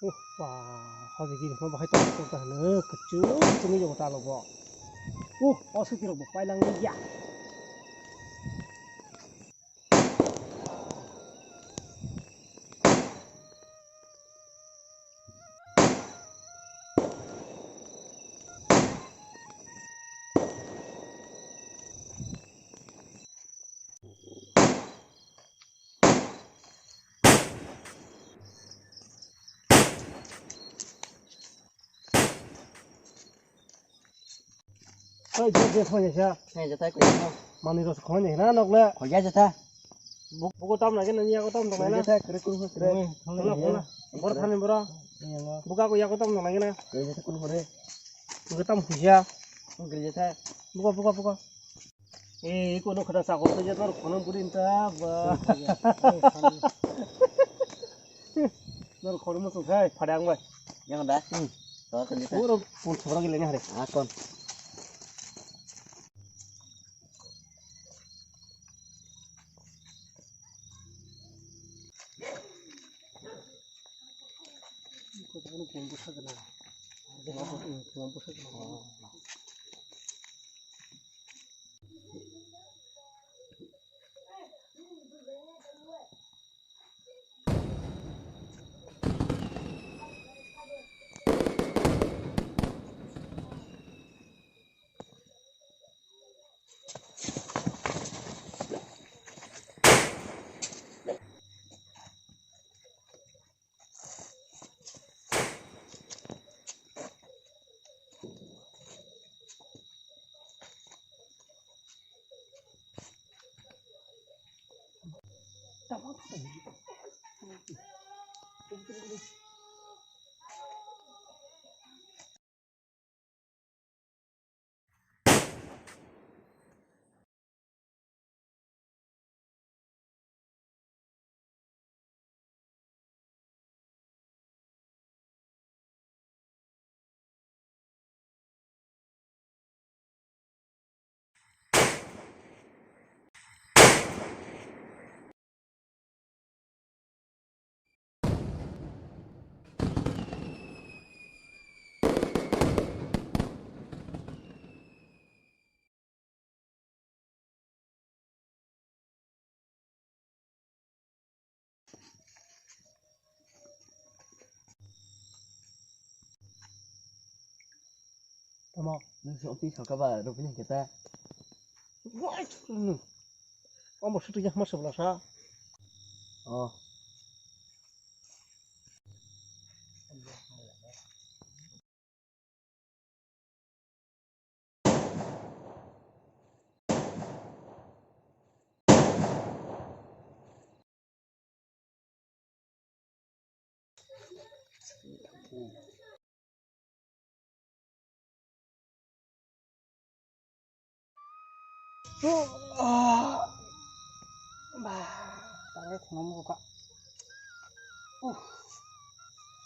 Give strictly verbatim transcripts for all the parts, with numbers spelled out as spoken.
Uh, ba, hobi gini ma bahai tong tong ta hwno, kuchuk kuchuk wngwi tongo ta alo bo. Uh, o suti rok bo pailangya. Oi, je, je, khonai sa. Khonai jata, khonai jata. Manwi rok khonai na, nok le. Khonai jata. Buk-, buko tam lagi na, yago tam lagi na. Khonai jata, kere kuru, kere. Khonai, khonai. Bor thani bora. Iya, no. Buka ko yago tam lagi na. Khonai jata, kuru, kuru. Buka tam khuya. Khonai jata. Buka, buka, buka. Eh, iko no khada sa ko, je tor khonam puri ta, ba. Tor khonam so khai, phadang bai. Yang da? Hmm. Tor khonam ta. Puro pun sabra gile ni hare. Ah, kon. Tamo, nwng se office salka ba, rupini hwnkhe ta? Omo sutu ya, ma sabla sa. Oh. Ba, tangai thwngna muchungkha. Uh,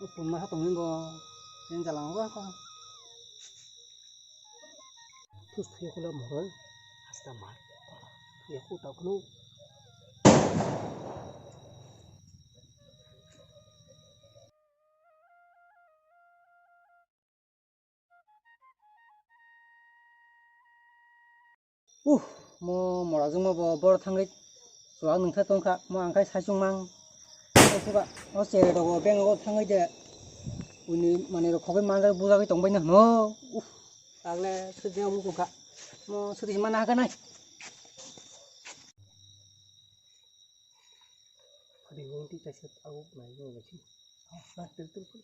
o pungma ha tongwi bo, cheng jalang bo kha. Thus thuya kula moroi, hasta mar. Thuya khu ta khunu. Uh, mo mora jongma bo bor thangwi chuwak nungkha tongkha, mo ang khai saichung mang. O suka, o chere rogo beng o thangwi de. Uni mane rok khogwi manjak bujagwi tongbai na hwno. Uh, tagle sudi omo tongkha. Mo sudi mana hakha nai. Phadi wngti kaisa tabuk nai wngwi si. Ah, tel tel tel.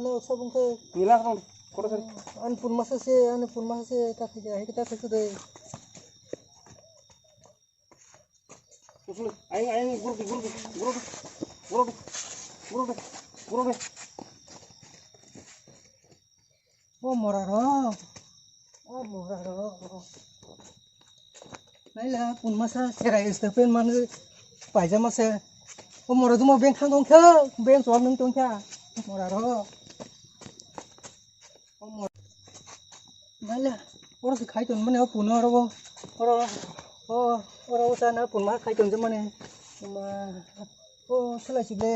no sabung khe. Nila kong, koro sari. Ani pun masa se, ani pun masa se, ta thik, hai ta thik de. Usul, ayang, ayang, guru, guru, guru, guru, guru, guru, guru. O mora ro, o mora ro. Naila, pun masa, serai, stephen, man, paijama se. O mora dumo beng khang tong kha, beng chuak nung tong kha. Mora ro. O mora. Naila, oro se khai ton mane, o pun oro, oro, o, oro, o sana pun ma khai ton mane. Ma, o, sila si ble.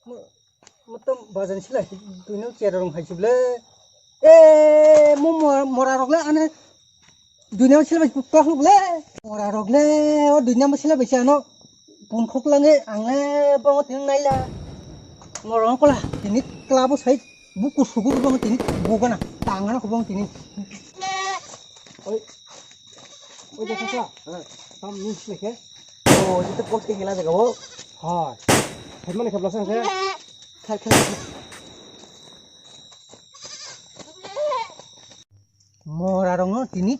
Mo-, motom bajan sila si, duino chera rong hai si ble. E, mo mo-, mora rok le ane duino sila bai kuk tok le. Mora rok le, o duino mo sila bai si ano. Pun khok lange, ang le bo tini naila. Mora rok kola, tini klabo sai, buku sugu bo tini, bogana, tangana ko bo tini. Oi. Oi, jasa sa. Tam ni sile ke. O, jito post ke hila jaga bo. Hai. Hai mane khapla sa ke. Khai, khai, khai. Mora rong no tini.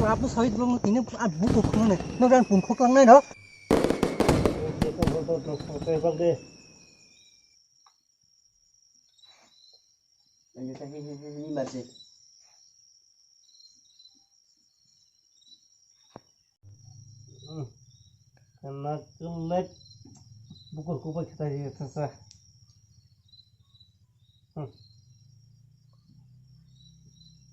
Apu sahit rong no tini. Abu ko khong ne. No dan pun khok lang nai no. Jito bol to drop ko te bal de. Ini tadi ini masih. Hmm. Karena kulit bukur kupat kita ini terasa. Hmm.